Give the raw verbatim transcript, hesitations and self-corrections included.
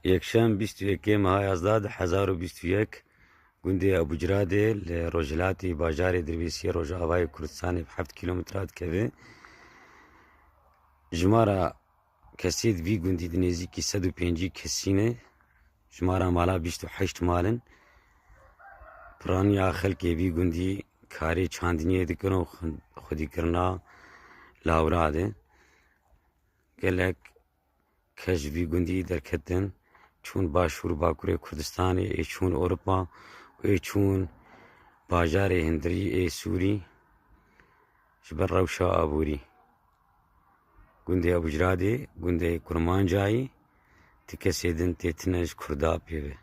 Yekşem bîst û yekê meha yazdeh du hezar û bîst û yek, gundê Ebûciradê li rojhilatê bajarê Dirbêsiyê Rojavayê Kurdistanê bi heft kîlometre dikeve. Jimara kesê di vî gundî di nêzîkî sed û pêncî kesî ne. Jimara mala bîst û heşt mal in. Piraniya xelkê vî gundî karê çandiniyê dikin û xwedîkirina lawira de. Gelek kes ji vî gundî derketin, çûn Başûr û Bakurê Kurdistanê, ê çûn Ewropa û ê çûn bajarê hundirî ê Sûrî ji ber rewşa aborî. Gundê Ebûciradê gundê kurmancayî, ti kesê din tê tine ji Kurda pê ve.